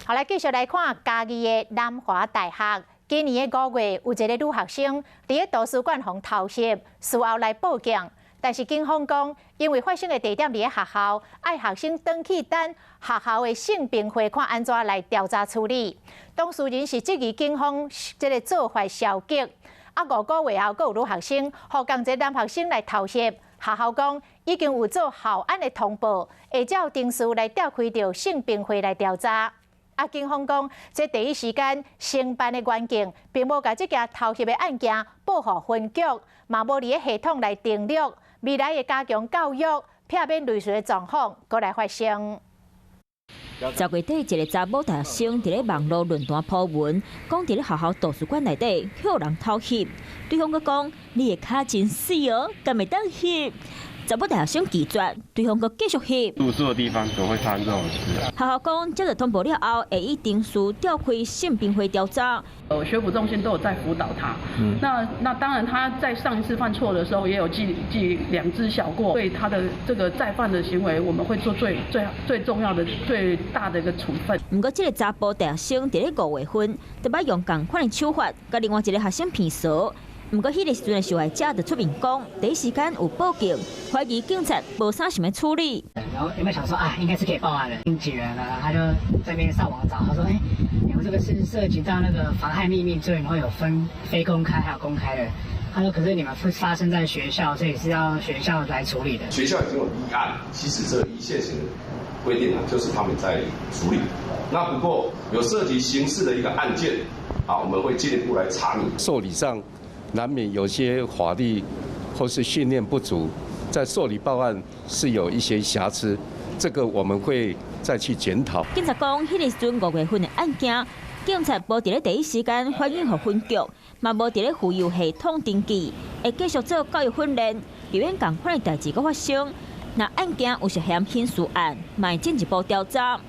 好，來繼續來看嘉義的南華大學。今年的5月，有一个女學生佇咧圖書館予偷翕，事後來報警，但是警方講，因為發生的地點佇咧學校，愛學生轉去等學校的性平會看按怎來調查處理。當事人是質疑警方這个做法消極。啊，5個月後，閣有女學生，予仝一个男學生來偷翕，學校講已經有做校安的通報，會照程序來調開著性平會來調查。啊，警方講，這第一時間承辦的員警並無共這件偷翕的案件報予分局，嘛無佇咧系統來登錄，未來會加強教育，避免類似的狀況閣來發生。10月底，一个查某大學生佇咧網路論壇 po 文，講佇咧學校圖書館內底予人偷翕，對方閣講你的跤真媠哦，敢會當翕？查某大學生拒絕，對方閣繼續翕。讀書的地方怎麼會發生這種事啊？學校講，接到通報了後，會依程序調開性平會調查。學輔中心都有在輔導他。那當然，他在上一次犯錯的時候，也有記兩支小過。對他的這個再犯的行為，我們會做最最最重要的、最大的一個處分。毋過，這个查埔大學生佇咧5月份，就欲用仝款的手法，共另外一个學生騙趖。毋過，彼个時陣的受害者就出面講，第一時間有報警，懷疑警察無啥想欲處理。然後有沒有想說啊，應該是可以報案的。警員呢，他就在那邊上網找，他說：哎，你們這個是涉及到那個妨害秘密罪，然後有分非公開還有公開的。他說：可是你們是發生在學校，所以是要學校來處理的。學校已經有立案，其實這依現行規定啊，就是他們在處理。那不過有涉及刑事的一個案件，啊，我們會進一步來查明。受理上難免有些法律或是訓練不足，在受理報案是有一些瑕疵，這個我們會再去檢討。警察講，彼个時陣5月份的案件，警察無佇咧第一時間反映予分局，嘛無佇咧浮遊系統登記，會繼續做教育訓練，避免仝款的代誌閣發生。若案件有涉嫌刑事案，嘛會進一步調查。